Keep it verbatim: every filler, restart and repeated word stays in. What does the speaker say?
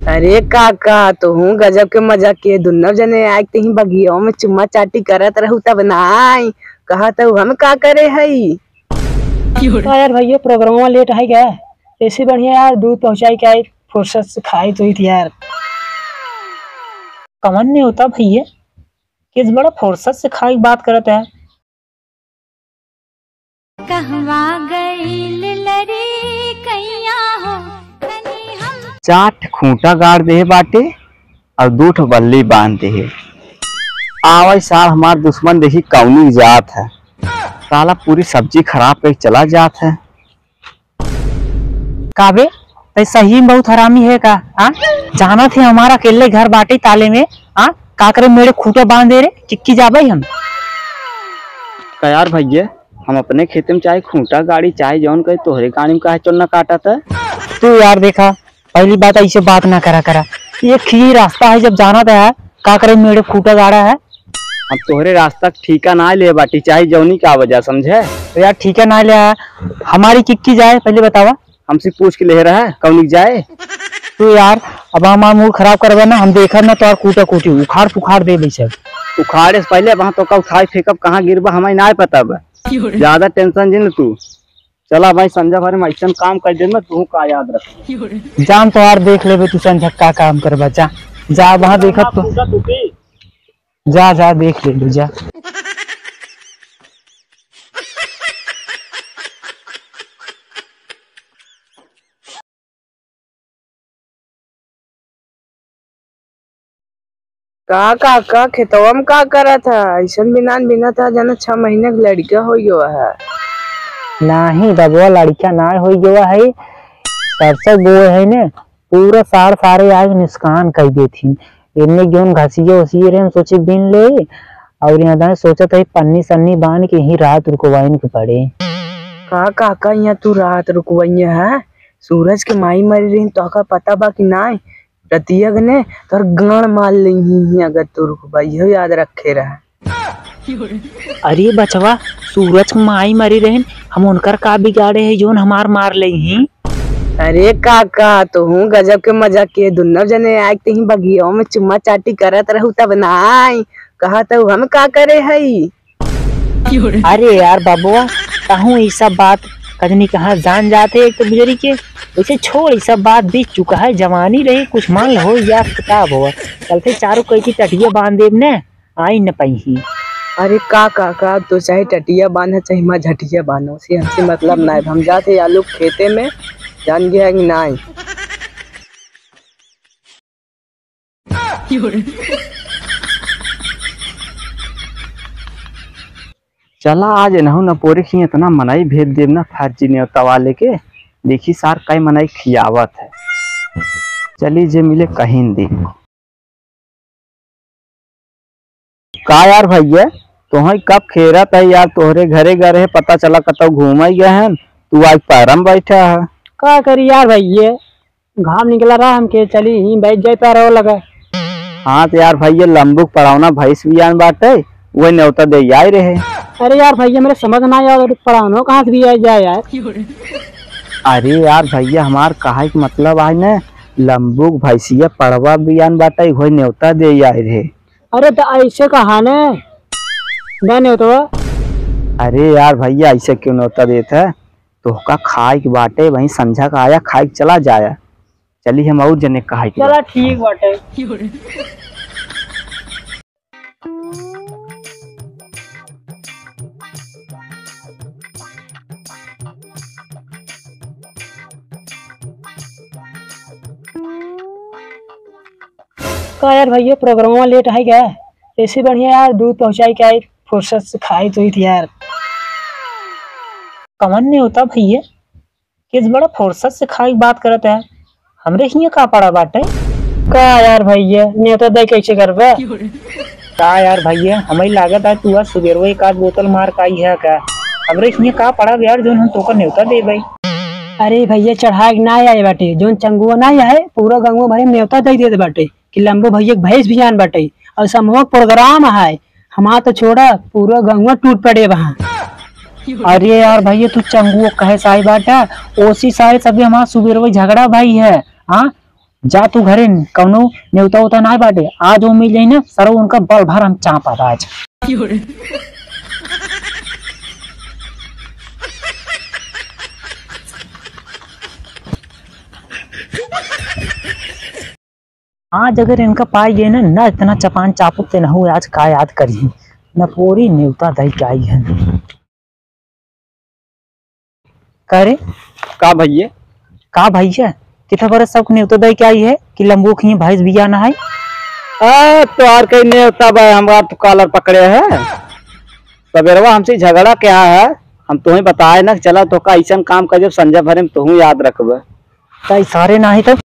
अरे काका, तोहू गजब के मजाक के, दुन्नो जने आइके तहीं बगिया में चुम्मा चाटी करत रहू तब नाई, कहत हऊ हम का करे हई? का यार भैया, प्रोग्रामवा लेट है क्या? ऐसे बढ़िया यार, दूध पहुँचाई के आई, फुर्सत से खाई तो यार। कवन नेवता भैया, किस बड़ा फुर्सत से खाई बात करत है? कहवा गइल लड़िकइया हो, तनी हम चार ठे खूंटा गाड़ देहे बाटे और दू ठो बल्ली बांध देहे। आवै साल हमार दुश्मन देखी कौनी जात है, साला पूरी सब्जी खराब करके चला जात है। का बे, तै सही में बहुत हरामी है का? हाँ, जानत है हमार अकेले घर बाटे ताले में, हाँ, का करे मेरे खूंटा बांध दे रे, किक्की जाबै हम। का यार भैया, हम अपने खेते में चाहे खूंटा गाड़ी, चाहे जौन करी, तोहरे गाड़ी में काहे चोन्ना काटत है? तू यार देखा, पहली बात ऐसे बात ना करा करा, एक ही रास्ता है, जब जाना तो है, का करे मेरे खूंटा गाड़ा है। हम तोहरे रास्ता के ठीका ना ले बाटी, चाहे जौनी का वजह समझे। तो यार ठीका ना ले है, हमारी किक्की जाए पहले बतावा। हमसे पूछ के ले रहा है कौनी जाए। तू यार, अब हमार मूड खराब करबा ना, हम देखब ना तोहार कूटा कूटी, उखाड़ पुखाड़ देबे सब। उखाड़े से पहले वहाँ तो का उठाई फेंकब, कहाँ गिरबा, हमें ना पता बा। ज्यादा टेंशन जिन तू। चला भाई, संझा भर में ऐसन काम कर देब ना, तू का याद रख। जान तोहार देख लेबे तू संझा का काम करबा, जा, जा वहाँ देखत तो। जा, जा, देख ले, ले जा। का, का, का खेतवा में का करत है? ऐसन बिनान बिनत है, जाना छह महीने के लड़का हो गया है। नाही बबुआ, लड़का ना हो गया है, सरसों बोए है ने, पूरा सार सारे आग नुकसान कर देथिन। एन्ने जौन घसिया उसिया रहे, हम सोचे बीन ले, और यहाँ दाएं सोचत है पन्नी सन्नी बांध के यहीं रात रुकवाइन के पड़े। का काका यहाँ तू रात रुकवैया है? सूरज के माई मरी रही, तोहका पता बा कि नाय? रतिया के ने तोर गांड मार लेही अगर तू रुकबा, इहो याद रखे रहा। अरे बचवा, सूरज के माई मरी रहिन, हम उनकर का बिगाड़े है जौन हमार मार लेही? अरे काका, तोहू गजब के मजाक के, दुन्नो जने आइके तहीं बगिया में चुम्मा चाटी करत रहू तब नाई, कहत हऊ हम का करे हई? अरे यार बबुआ, कहूँ ई सब बात कजनी कहाँ जान जाते एक तो बुजरी के, वैसे छोड़ ई सब बात बीत चुका है, जवानी रही कुछ मान लो यार किताब हो, चलते चारों कहीं की टटिया बांध देब ने। आई न पइही। अरे का, का, का, तो चाहे टटिया बांधा, चाहे माँ झटिया बांधा, उसे हमसे मतलब ना है। हम जाते आलू खेते में, जान गया है कि नाई? चला आज एनहू न पोरे खियाँ इतना मनई भेज देब ना फर्जी नेवता वाले के, देखी सार कई मनई खियावत है। चली जे मिले कहीं दी। का यार भैया, तोहई कब खेरत है यार, तोहरे घरे गए रहे, पता चला कतौ घूमे गए हैं, तू आज पैरम बैठा है। का करी यार भैया, घाम निकला रहा, हमके चली ही बैठ जाए पैरवा लगा। हाँ तो यार भैया, लंबू के पड़ावना भैंस बियान बाटे, वही न्योता दे आई रहे। अरे यार भैया, मेरे समझ ना आया, पड़ावनो कहाँ से भी आ जाए यार। अरे यार भैया, हमार कहा के मतलब आय न, लंबू के भैंसिया पड़वा बियान बाटे, वही न्योता दे आई रहे। अरे तो ऐसे कहा ने, ना न्योता। अरे यार भैया, ऐसे क्यों न्योता देत है? तोहका खाए के बाटे, वहीं संझा का आया, खाए के चला जाया। चली हम और जने खाए के चला बा। ठीक बाटे। का यार भैया, प्रोग्रामवा लेट है क्या? ऐसे बढ़िया यार, दूध पहुँचाई के आई, फुर्सत से खाई तो यार। कवन न्योता भैया? किस बड़ा फुर्सत से खाई के बात करत है, हमरे हियाँ का पड़ा बाटे? का यार भैया, न्योता दे कैसे करबे? का यार भैया, हमें लागत है तू आज सुबेरवा एक आध बोतल मार के आई है का? हमरे हियाँ का पड़ा यार, जौन हम तोका न्योता देबै? अरे भैया, चढ़ाए के ना आए बाटे, जौन चंगुआ ना आए, पूरा गंगुआ भरे न्योता दे देत बाटे। कि लंबू भैया के भैंस बियान बाटे और समूह के प्रोग्राम है, हमार तो छोड़ा, पूरा गंगुआ टूट पड़े वहाँ। अरे यार भैया, तू चंगुओ कहे साई बाटा, ओसी साई सभी हमार सुबेरवे झगड़ा भाई है। हाँ, जा तू घरे, कौनो नेवता उता नाहीं बाटे, आज वो मिल जाई ना सरऊ, उनका बल भर हम चापब आज। आज अगर इनका पाई गए ना, ना इतना चपान चापू ते नहू आज का याद करी, न पूरी नेवता दई के आई है। का रे? का भइया? का भइया? कितना बरस सबके नेवता दई के आई है कि लंबू खिए भैंस बिया ना है? आ, तोहार कई नेवता बा, हमरा तो कालर पकड़े है। सबेरवा हमसे झगड़ा क्या है, हम तुहैं बताए ना, चला तोहका अइसन काम कर जब संझा भरे में तुहूँ याद रखबे। त इशारे ना है तब